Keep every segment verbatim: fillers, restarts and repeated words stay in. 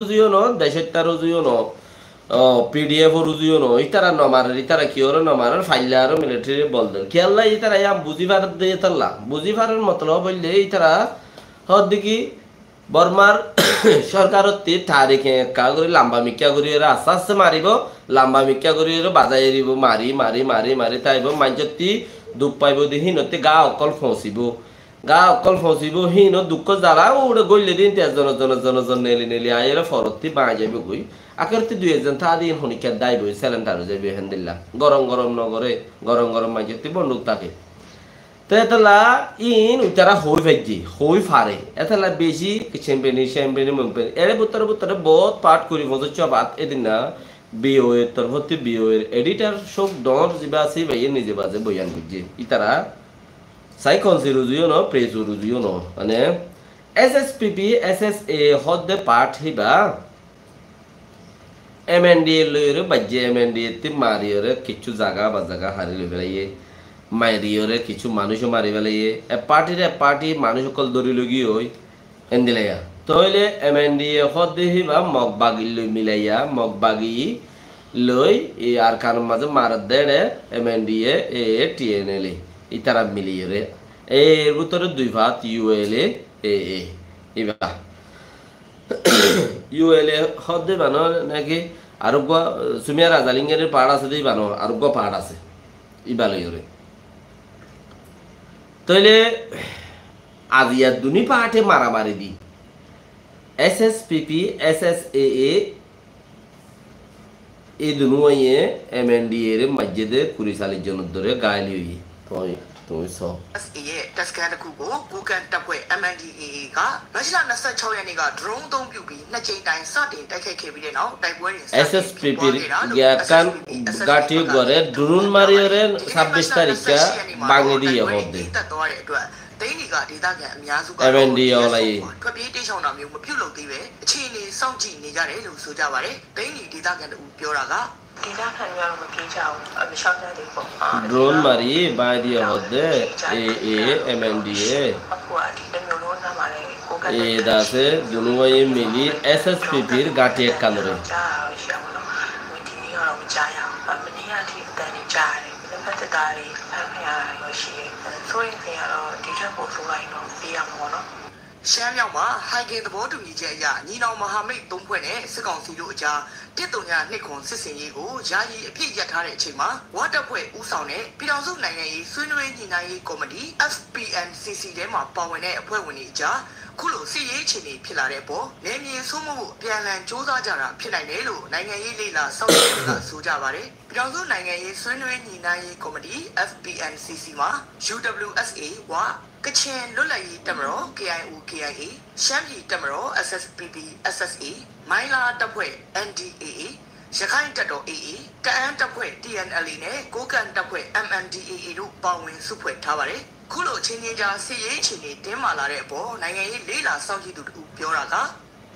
uzu yó no, decóttar uzu yó no, o, P D F or uzu yó no, ítara no marer, ítara kiyóre no marer, failla aró military bol der. Kiyólla ítara yián buzí farer de ítalla. Buzí farer motolob óilde ítara hoódde ki Bormar sorkarottí tarik ekká gorí lamba mikká gorí ore aste aste maribó, lamba mikká gorí ore bazai eribó, mari, mari, mari, mari táibo, maincóttí duk faibo de hínottí gaa ókkol foñsibó. Gaa ókkol foñsibó, híno dukkó zala, uçé goille din te zon, zon, zon, zon neli neli aiyóre forottí bañgi zaibo goi. Akerottí dui ekzon táa de hín honikká daibo, selendar ói zaibo, héndilla. Gorom gorom no goré, gorom gorom maincóttí bonduk táke. Te etolla hín uitará hoói faijje, hoói fare. Etolla beci cempeni, cempeni, mempeni. Ere bútore bútore bout part kuri foñsicco baat edinna B O A r torfóttí, B O A r editor sók dhoóñr ziba asé, íbaye nize baze boyan goijjé. Ítara Sai council uzu yó no, press uzu yó no. Mane, S S P P, S S A A hoódde part híba, M N D A loiyóre baijjé, M N D A ttí mariyóre kissú zaga ba zaga hári loi félaiye. Mariyóre kissú manúic ó mari félaiye. E party re party manúic ókkol dóri loi giyói. Endilla. Tóile M N D A hoódde híba Mog bagi loi milaiya, Mog bagi loi e Arkanor mazé maredde ére M N D A, A A, T N L A. Ítara miliyóre. E, er bútore dui faat U L A, A A. Íba. U L A hoódde íba no naki areggúa, Sumia Razalingar part asé de íba no, areggúa part asé. Íba loiyóre. Tóile aziya duní parte maramari di S S P P, S S A A, e dunúwaye M N D A re maijjé de kuri callic zonor dóre gáil óiye. Tuñí, tuñí só. S A A တပ်စခန်းတစ်ခုကို ကိုးကန့်တပ်ဖွဲ့ M N D A A က မတ်လ နှစ်ဆယ့်ခြောက် ရက်နေ့က drone အသုံးပြုပြီး နှစ်ကြိမ်တိုင် စတင်တိုက်ခိုက်ခဲ့ပြီးတဲ့နောက် တိုက်ပွဲတွေ စတင်ဖြစ်ပွားခဲ့တာလို့ S S P P က SSPP SSA က gati gore drone mariyóre sabbic tarikka báñgi diye hoódde. သိမ်းသွားတဲ့အတွက် သိန်းနီက ဒေသခံအများစုကတော့ M N D A နေရပ်စွန့်ခွာ ထွက်ပြေးတိမ်းရှောင်တာမျိုး မပြုလုပ်သေးဘဲ အခြေအနေ စောင့်ကြည့်နေကြတယ်လို့ ဆိုကြပါတယ်။ သိန်းနီဒေသခံတစ်ဦး ပြောတာက ဒေသခံတွေကတော့ မပြေးကြဘူး။ အမလျှောက်ကြသေးဘူးပေါ့။ Drone mari báñgi diye hoódde, A A, M N D A. အခုက ဒီတစ်မြို့လုံးနားမှာလည်း ကိုးကန့် A ဒါဆဲ dunúwaye mili S S P P r gati ekkanore. ကြားရတော့ရှိရပါတော့။ ဒီနေ့ကတော့ မကြားရဘူး။ မနေ့ကအထိ အသံတွေကြားရတယ်။ လက်ဖက်သစ်သားတွေ ဖမ်းခံရတာတော့ရှိတယ်။ စိုးရိမ်စရာတော့ ဒီထက်ပိုဆိုးလာရင်တော့ ပေးရမှာပေါ့နော်။ ရှမ်းမြောက်မှာ ဟိုင်ဂင်သဘောတူညီချက်အရ ညီနောင်မဟာမိတ်သုံးဖွဲ့နဲ့ စစ်ကောင်စီတို့အကြား တစ်သုညနှစ်ခွန်စစ်ဆင်ရေးကို ယာယီအပစ်ရပ်ထားတဲ့အချိန်မှာ ဝတပ်ဖွဲ့ဦးဆောင်တဲ့ ပြည်ထောင်စုနိုင်ငံရေးဆွေးနွေးညှိနှိုင်းရေးကော်မတီ F P N C C ထဲမှာပါဝင်တဲ့အဖွဲ့ဝင်တွေအကြား အခုလိုစစ်ရေးအခြေအနေဖြစ်လာတဲ့အပေါ် နယ်မြေစိုးမိုးဖို့အပြန်အလှန်ကြိုးစားကြတာဖြစ်နိုင်တယ်လို့ နိုင်ငံရေးလေ့လာစောင့်ကြည့်သူတွေကဆိုကြပါတယ်။ ပြည်ထောင်စုနိုင်ငံရေးဆွေးနွေးညှိနှိုင်းရေးကော်မတီ F P N C C မှာ U W S A ဝ၊ ကချင်လွတ်လပ်ရေးတပ်မတော် K I O K I A၊ ရှမ်းပြည်တပ်မတော် S S P P S S A၊ မိုင်းလားတပ်ဖွဲ့ N D A A၊ ရခိုင်တပ်တော် A A၊ တအာင်းတပ်ဖွဲ့ T N L A နဲ့ ကိုးကန့်တပ်ဖွဲ့ M N D A A တို့ပါဝင်စုဖွဲ့ထားပါတယ်။ ခုလိုအချင်းချင်းကြားစစ်ရေးအခြေအနေတင်းမာလာတဲ့အပေါ် နိုင်ငံရေးလေ့လာစောင့်ကြည့်သူတစ်ဦးပြောတာက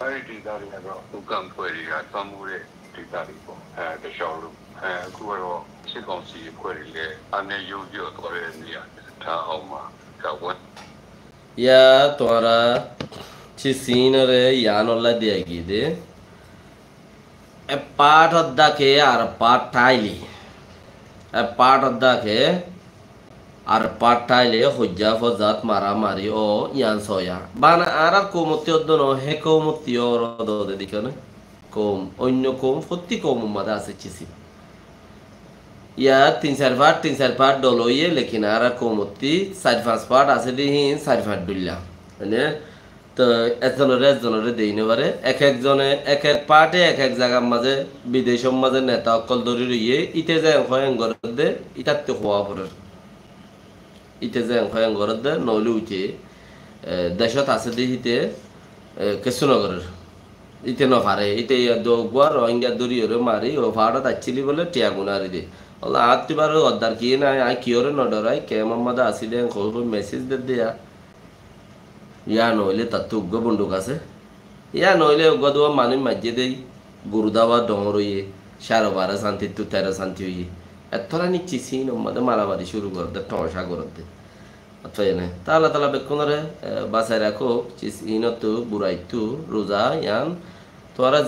အဲဒီဒေသတွေကတော့ ကိုးကန့်အဖွဲ့တွေက လွှမ်းမိုးတဲ့ဒေသတွေပေါ့။ အဲ၊ တလျှောက်လုံး။ အဲ၊ အခုကတော့ စစ်ကောင်စီအဖွဲ့တွေလည်း အားနည်းယိုးယွံ့သွားတဲ့နေရာတွေ ဒါအောက်မှာ ဒါဝင် Ya tuáñra cis inore yián olla diya giyé de. E part odda ke ar part tháile. E part odda ke ar part tháile hoijja fozat maramari ó yián soya. Bana añárar koumottí oddo no, hé koumottí ó oro dode dikká né. Koum, oinno koum, fottí koumor mazé asé cis in. Yá tin sair part, tin sair part dol óiye, lekin añárar koumottí sair fañs part asé de hín sair part dhoilla. Mane, to ekzonore ekzonore dei no fare. Ek ekzone, ek ek parte ek ek zagar mazé, bidecor mazé neta ókkol dóri roiye, íte zeén hoó en gorédde, ítattú hoó forer. Íte zeén hoó en gorédde, noóile uite, e, decót asé de híte, e, kessú no gorér. Íte no fare, íte yá do uggúa Rohingya dóri ore mari, ó faárot aiccíli bóle, thiañ gunari de. Ólla, añáttu ibár oddar kiyé nái, aññí kiyóre no dhorai, kemor mazé así de, en hoói hoói message der de yá. Yá noóile tattú uggúa bonduk asé. Yá noóile uggúa duwa manúic maijjé dé, guru dawa dhoóñr óiye, sáre baró santittú teró santi óiye. Ettóra niccís híinor modé maramari cúru gorédde, thoóñca gorédde. Ettóra ene. Tá Allah taala bekkúnore, e, basai rakók, cis híinottú, buraittú, ruza, yián, Tuáñra